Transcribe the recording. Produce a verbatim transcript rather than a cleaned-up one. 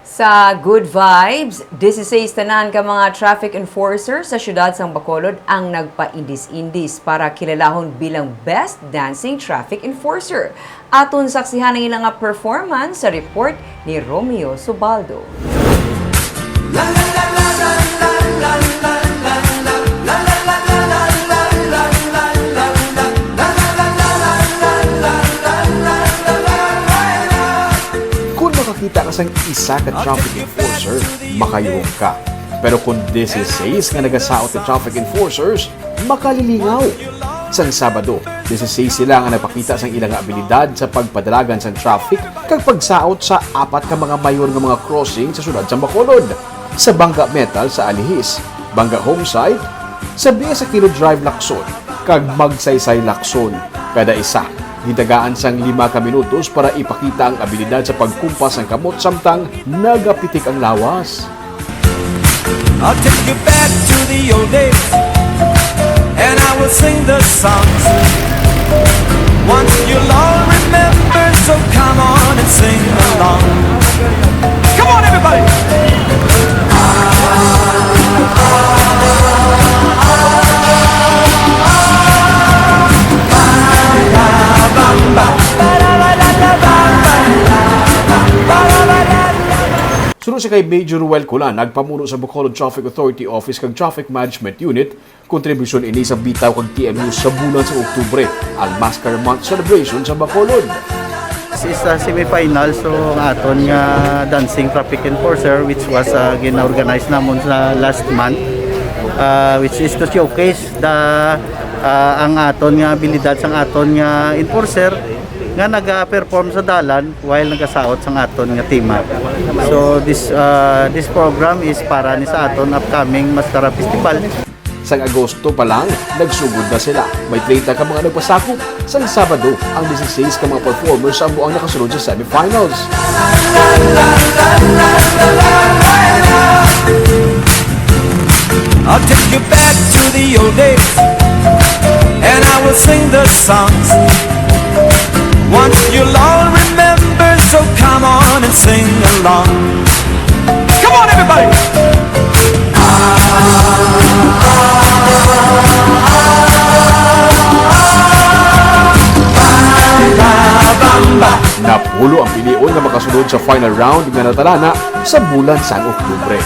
Sa Good Vibes, disisais tanan ka mga traffic enforcer sa siyudad sang Bacolod ang nagpaindis-indis para kilalahon bilang Best Dancing Traffic Enforcer. Aton saksihan ang ila nga performance sa report ni Romeo Subaldo. Kung makakita ka sang isa ka traffic enforcer, makayuhong ka. Pero kung disisais nga nagasaot ka traffic enforcers, makalilingaw. Sang Sabado, disisais sila nga nagpakita sang ila nga abilidad sa pagpadalagan sang traffic kag pagsaot sa apat ka mga mayor nga mga crossing sa siyudad sa Bacolod, sa Bangga Metal sa Alihis, Bangga Homesite, sa Biya sa Kilo Drive Lacson, kag Magsaysay Lacson. Kada isa, gitagaan sang lima ka minutos para ipakita ang abilidad sa pagkumpas sang kamot samtang nagapitik ang lawas. I'll take you back to the old days, and I will sing the songs. Once you'll all remember, so come on and sing along. Come on, everybody! Suno sa kay Major Ruel Culan, nagpamuno sa Bacolod Traffic Authority Office kag Traffic Management Unit, kontribusyon ini sa bitaw kag T M U sa bulan sa Oktubre, ang Maskara Month celebration sa Bacolod. This is a semifinal, so ang aton nga dancing traffic enforcer, which was uh, gina-organize namon sa last month, uh, which is to showcase the uh, ang aton nga abilidad sang aton nga enforcer nga naga-perform sa dalan while nagasaot sang aton nga tema. So this uh, this program is para ni sa aton upcoming Maskara Festival. Sang Agosto pa lang, nagsugod na sila. May treinta ka mga nagpasakop. Sang Sabado, ang disisais ka mga performers ang buang nakasulod sa semifinals. I'll take you back to the old days, and I will sing the songs. Once you'll all remember, so come on and sing along. Come on, everybody! Napulo ang pilion nga makasulod sa final round nga natalana sa bulan sang Oktubre.